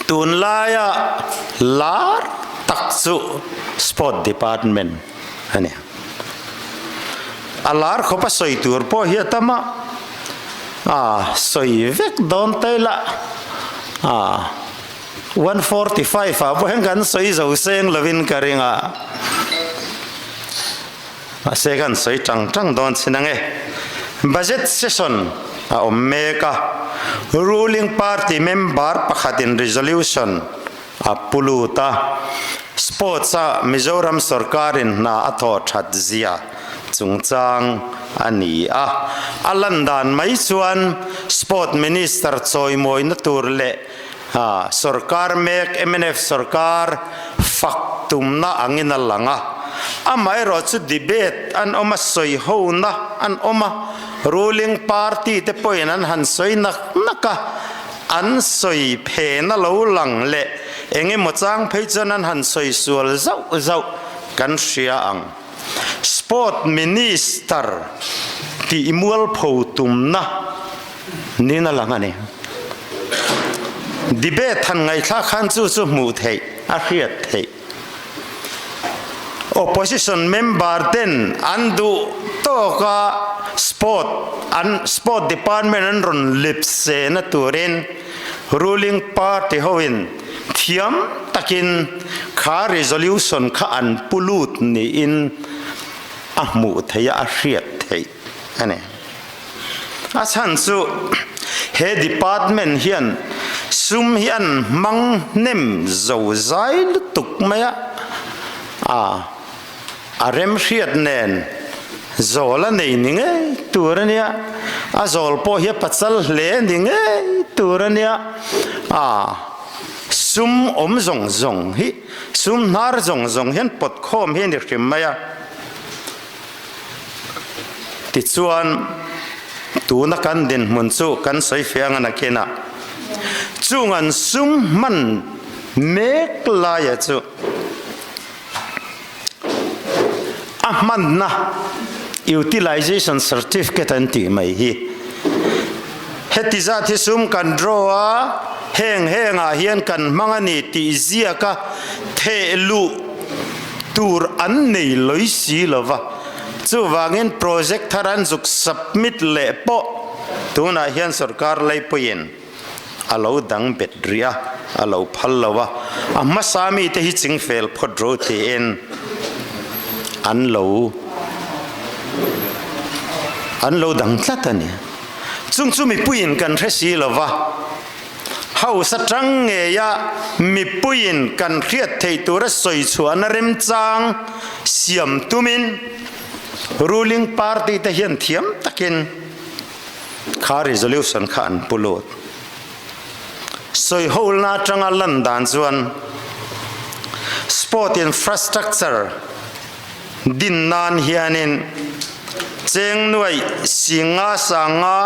Tunlaia lar tak chu Sport Department a ni. A lar khawp a sawi tur pawh hi a tam a, a sawi vek dawn ta ila a 145 ah pawh hian kan sawi zo seng lovin ka ring a, mahse kan sawi tang tang dawn chin ang e. Budget session a awm mek a, ruling party member pakhatin resolution a pu lut a, sports a Mizoram sorkarin hna a thawh that zia chungchang a ni a. A lan dan mai chuan sport minister chawimawina tur leh sorkar mek mnf sorkar fak tumna angin a lang a. Amaherawh chu debate an awm a, sawihona an awm a, ruling party te pawhin an han sawi nak nak a, An sawi phen a lo lang leh eng emaw chang phei chuan an han sawi sual zauh zauh kan hria ang. Sport Minister tih mualpho tumna niin a lang a ni. Debate han ngaihthlak khan chu chu hmuh theih a hriat theih. Opposition member ten an duh tawk a sport an sport department an rawn lip se na turin ruling party ho in thiam takin kha resolution kha an pu lut niin a hmuh theih a a hriat theih a ni. A chhan chu he department hian sum hi an hmang hnem zo zai lutuk mai a, a a remhriat nen zawl a nei ni ngei tur a nia, a zawl pawh hi a pachal hle ni ngei tur a nia, a sum awm zawng zawng hi sum hnar zawng zawng hian pawt khawm hi a ni hrim mai a. Tichuan, tuna kan dinhmun chu kan sawi fiang a nakinah chung an sum hman mek laia chu a hmanna utilization certificate an tih mai hi heti zat hi sum kan draw a, heng hengah hian kan hmang a ni tih ziaka theh luh tur an nei lawih si lo va, chuvangin project thar an zuk submit leh pawh tunah hian sorkar leipuiin a lo dang bet rih a, a lo phal lo a, a hmasa mite hi chingfel phawt ro tiin an lo an lo dang tlat a ni. Chung chu mipuiin kan hre si lo va. House atang ngeia mipuiin kan hriat theih tura sawi chhuahna remchang siam tumin ruling party te hian thiam takin kha resolution kha an pu lut. Sawi hawlna atanga lan dan chuan sport infrastructure din nan hianin cheng nuaih singa sanga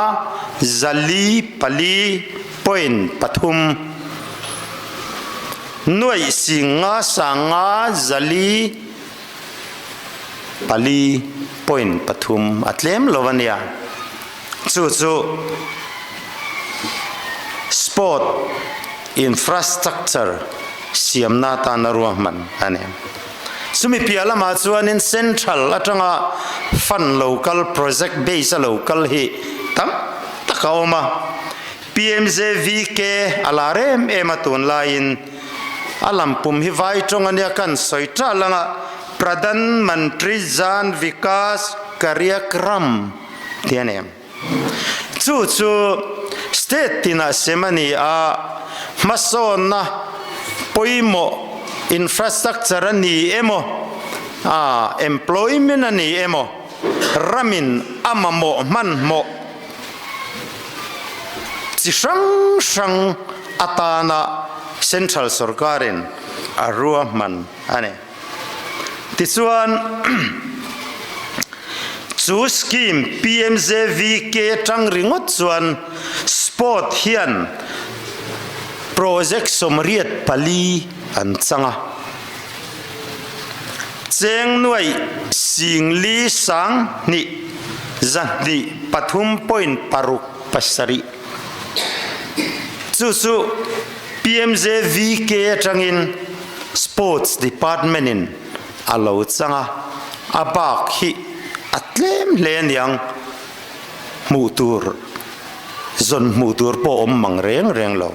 zali pali point pathum nuaih singa sanga zali pali point pathum a tlem lo a nia. Chu chu sport infrastructure siamna atana ruahman a ni. Chumi piah lamah chuanin Central atanga fund lo kal project base a lo kal hi tam tak a awm a. PMJVK a lar em em a tunlaiin a lampum hi vai tawng a nia kan sawi ṭalh ang a, Pradhan Mantri Jan Vikas Karyakram tih a ni. Chu chu state tinah sem a ni a, hmasawnna pawimawh infrastructure a ni emaw, employment a ni emaw, ramin a mamawh hmanhmawh chi hrang hrang atana central sorkarin a ruahman a ni. Tichuan, chu scheme PMJVK atang ringawt chuan sport hian project 84 an chang a. Cheng nuaih singli sang hnih zahnih pathum point paruk pasarih. Chu chu. PMJVK atangin Sports Department in a lo chang a, a bak hi a tlem hle aniang hmuh tur zawn hmuh tur pawh awm mang reng reng lo.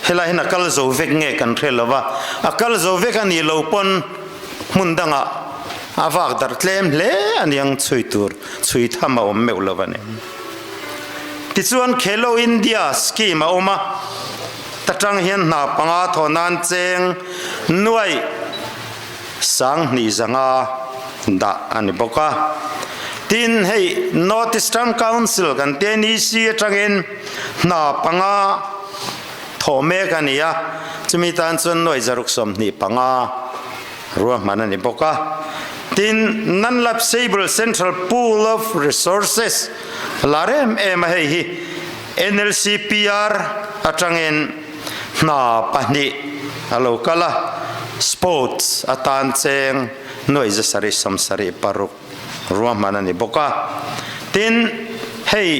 Helai hian a kal zo vek nge kan hre lo va, a kal zo vek a nih lo pawn hmun dangah a vak darh tlem hle aniang chhui tur chhui tham a awm meuh lo a ni. Tichuan Khelo India scheme a awm a, ta tang hian hna panga thawh nan cheng nuaih 2000 dah a ni bawk a. Tin, hei North Eastern Council kan tia NEC atangin hna panga thawh mek a ni a, chumi tan chuan nuaih 625 ruahman a ni bawk a. Tin, Non-Lapsable Central Pool of Resources la rem em a hei hi NLCPR atangin hna pahnih a lo kal a, Sports atan cheng nuaih 776 ruahman a ni bawk a. Tin, hei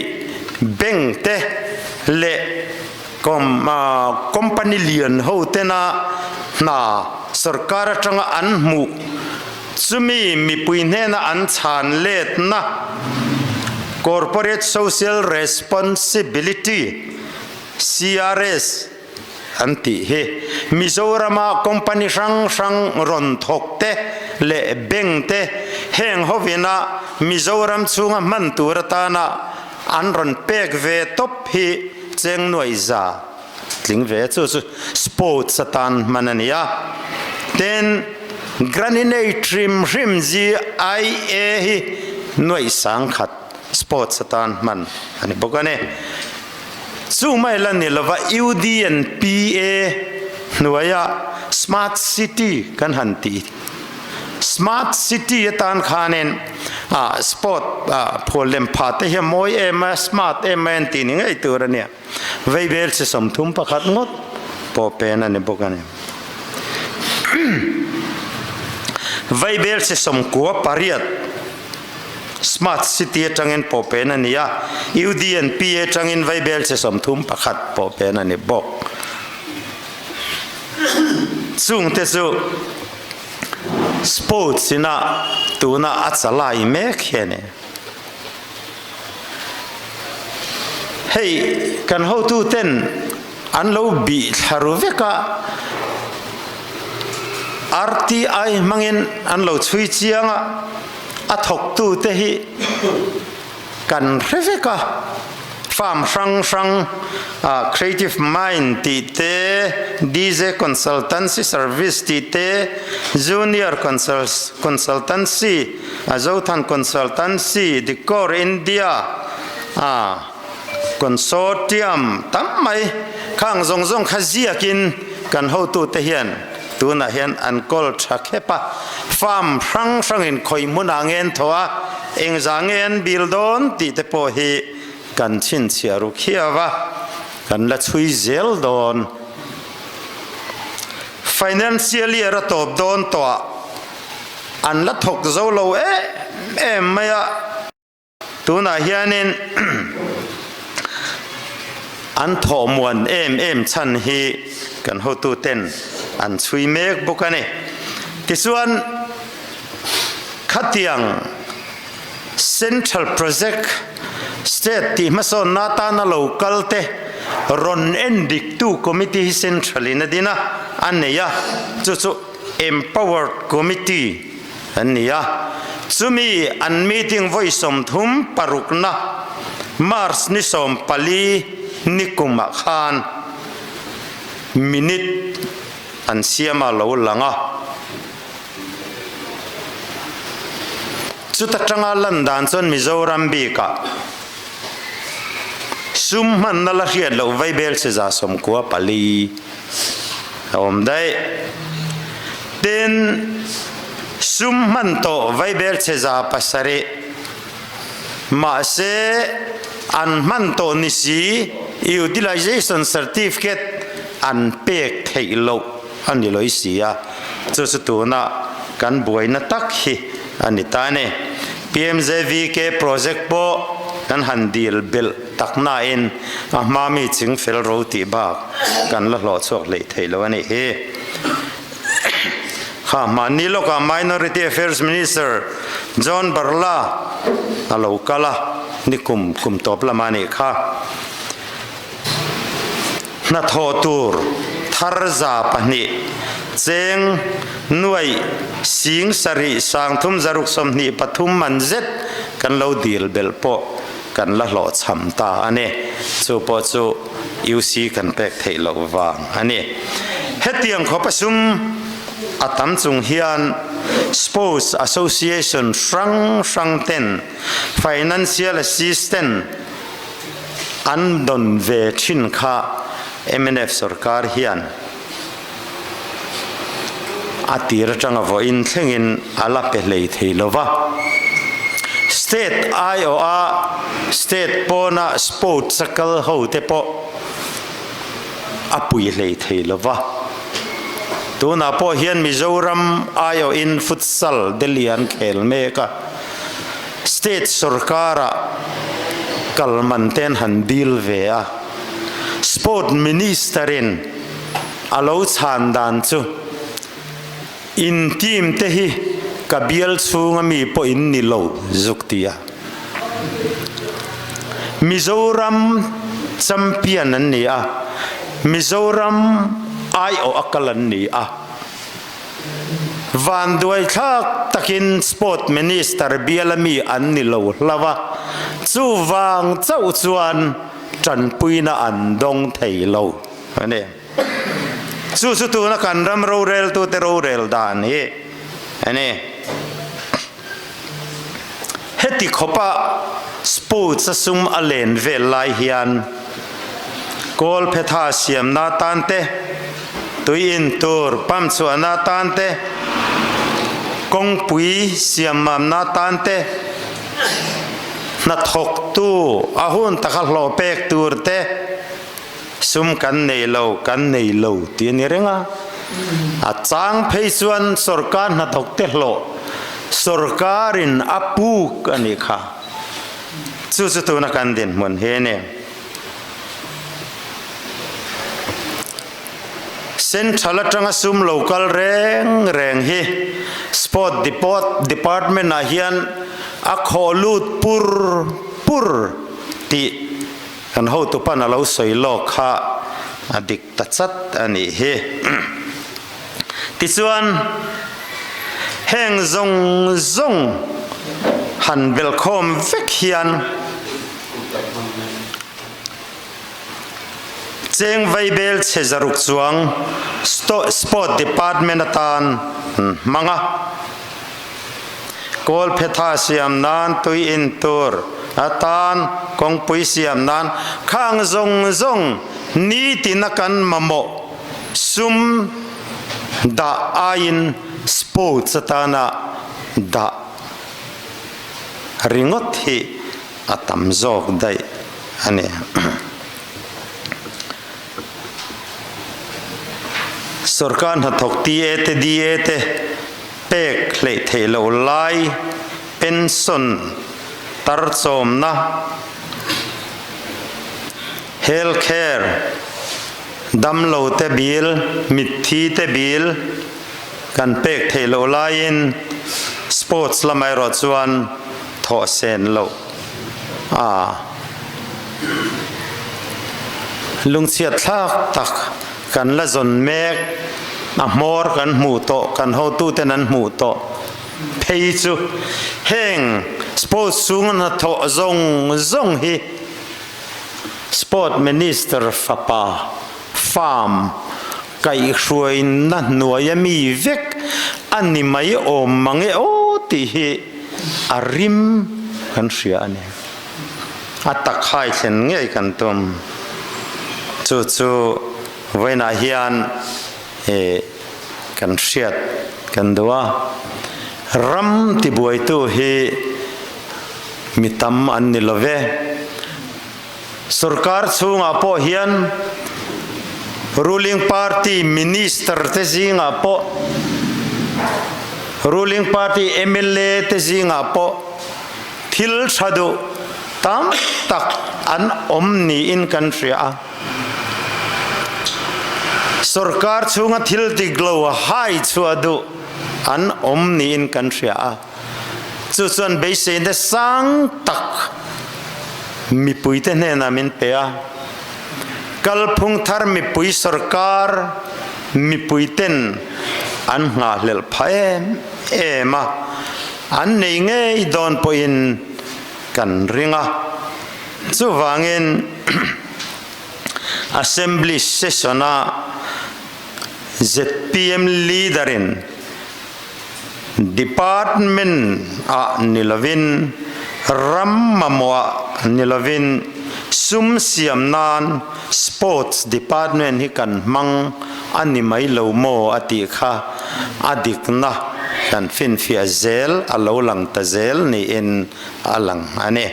bank te leh company lian ho tena hna sorkar atanga an hmuh chumi mipui hnena an chhan letna Corporate Social Responsibility, CRS, an tih hi Mizorama company hrang hrang rawn thawk te leh bank te heng hovina Mizoram chhunga hman tur atana an rawn pek ve tawp hi cheng nuaih za tling ve chu chu sports atan hman a ni a. Tin, Graninate hrim hrim GIA hi nuaih 10,000 sports atan hman a ni bawk a ni. Chu mai la ni lova UD and PA hnuaia Smart City kan han tih. Smart City atan khanin sport phual lem pha te hi a mawi em a, smart em mai an tih ni ngei tur a nia. Veibel chi 31 ngawt pawh pen a ni bawk a ni. Veibel chi 98 Smart City atangin pawh pen a ni a, UD and PA atangin veibel chi 31 pawh pen a ni bawk. Chungte chu Sports ina tuna a chalai mek hi a ni. Hei kan hotu ten an lo bih thla ru vek a, RTI hmangin an lo chhui chiang a, a thawktu te hi kan hre vek a, farm hrang hrang Creative Mind tih te, DJ Consultancy Service tih te, Junior Consultancy, Zothan Consultancy, Decor India, Consortium tam mai khang zawng zawng kha ziakin kan hotute hian tunah hian an kawl tha khep a, farm hrang hrangin khawi hmunah nge an thaw a, engzah nge an bil dawn tih te pawh hi kan chhinchhiah ru khiau a, kan la chhui zel dawn. Financial year a tawp dawn tawh ah an la thawk zo lo em em mai a. Tunah hianin an thawhmuan em em chhan hi kan hotuten an chhui mek bawk a ni. Tichuan, khatiang Central Project State tih hmasawnna atana lo kal te rawn en diktu Committee hi Central in a din a, a nei a, chu chu Empowered Committee an ni a, chumi an meeting vawi 36na March ni 14 ni kumah khan minute an siam a lo lang a. Chuta tanga lan dan chuan Mizoram bikah sum hmanna la hriat loh vaibel chi 94 a awm daih. Tin, sum hman tawh vaibel chhe 700, mahse an hman tawh ni si utilization certificate an pek theih loh a ni lawih si a, chu chu tuna kan buaina tak hi a ni ta a ni. PMJVK project pawh kan han dil belh tak nain a hma mi ching fel ro tih bak kan la hlawh chhuak hleih theih lo a nih hi. Kha mahni lawkah Minority Affairs Minister John Barla a lo kal a, nikum kum tawp lama nih kha. Hnathawh tur thar 200 cheng nuaih 70 323 man zet kan lo dil belh pawh kan la hlawhchham ta a ni. Chu pawh chu UC kan pek theih loh vang a ni. Hetiang khawp a sum a tam chung hian Sports Association hrang hrang ten Financial Assistant an dawn ve thin kha mnf sorkar hian a tir atanga vawiin thlengin a la pe hlei thei lo va. State aiawha state pawna sports a kal ho te pawh a pui hlei thei lo va. Tunah pawh hian Mizoram aiawhin futsal Delhi an khel mek a. State sorkara kal man ten han dil ve a, Sport Minister-in a lo chhan dan chu, In team te hi ka bial chhunga mi pawh in ni lo zuk ti a. Mizoram champion an ni a, Mizoram aiawh a kal an ni a. Vanduaithlak takin Sport Minister biala mi an ni lo hlau a, chuvang chauh chuan tanpuina an dawng thei lo a ni. Chu chu tuna kan ram roreltute rorel dan hi a ni. Heti khawpa sports a sum a len vel lai hian kawlphetha siamna tan te, tui in tur pump chhuahna tan te, kawngpui siammamna tan te, hnathawktu a hun taka hlawh pek tur te, Sum kan nei lo, kan nei lo tih a ni reng a. A chang phei chuan sorkar hnathawk te hlawh sorkarin a puk a nih kha. Chu chu tuna kan dinhmun hi a ni. Central atanga sum lo kal reng reng hi Sport Department ah hian a khawh lut pur pur tih Kan hotupan a lo sawi lawk kha a dik ta chat a nih hi. Tichuan, heng zawng zawng han belkhawm vek hian cheng vaibel chhe zaruk chuang Sport Department atan an hmang a. Kawlphetha siam nan, tui in tur atan, kawngpui siam nan, khang zawng zawng nitina kan mamawh sum dah aiin sports atana dah ringawt hi a tam zawk daih a ni. Sorkar hnathawk TA te DA te pek hleih theih loh lai pension tar chawmna, health care, damlo te bill, mitthi te bill kan pek theih loh laiin sports lamah erawh chuan thawh sen loh a lungchhiat thlak tak Kan la zawn mek, a hmawr kan hmuh tawh, kan hotuten an hmuh tawh phei chu heng sports chhunga hnathawh zawng zawng hi Sport Minister fapa farm kaihhruaina hnuaia mi vek a ni mai awm mang e aw tih hi a rim kan hria a ni. A tak hai thlen ngei kan tum. Chu chu vawiinah hian kan hriat kan duh a. Ram tibuaitu hi mi tam an ni lo ve. Sorkar chhungah pawh hian ruling party minister te zingah pawh, ruling party mla te zingah pawh, Thil tha duh, tam tak an awm niin kan hria a. Sorkar chhunga thil dik lo hai chhuah duh an awm niin kan hria a. Chu chuan beiseina sang tak mipuite hnenah min pe a. Kalphung thar mipui sorkar mipuiten an nghahhlelh phah em em a, an nei ngei dawn pawhin kan ring a. Chuvangin Assembly session-a zpm leader-in Department-ah ni lovin, ram mamawhah ni lovin sum siam nan Sports Department hi kan hmang a ni mai lo maw a tih kha a dikna kan finfiah zel a lo lang ta zel niin a lang a ni.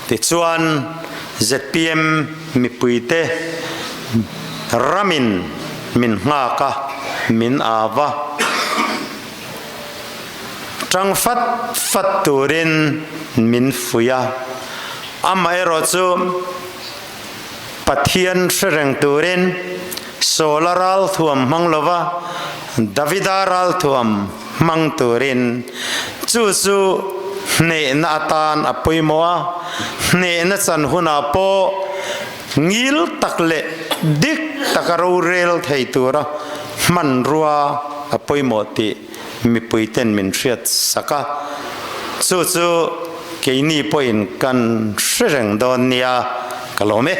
Tichuan, zpm mipuite ramin min nghak a, min au a, tang fat fat turin min fuih a, amaherawhchu Pathian hre reng turin Saula ralthuam hmang lova Davida ralthuam hmang turin chu chu hnehna atan a pawimawh a, hnehna chan hunah pawh ngil tak leh dik taka rorel thei tura hmanrua a pawimawh tih mipuiten min hriat sak a, chu chu keini pawhin kan hre reng dawn nia ka lawm e.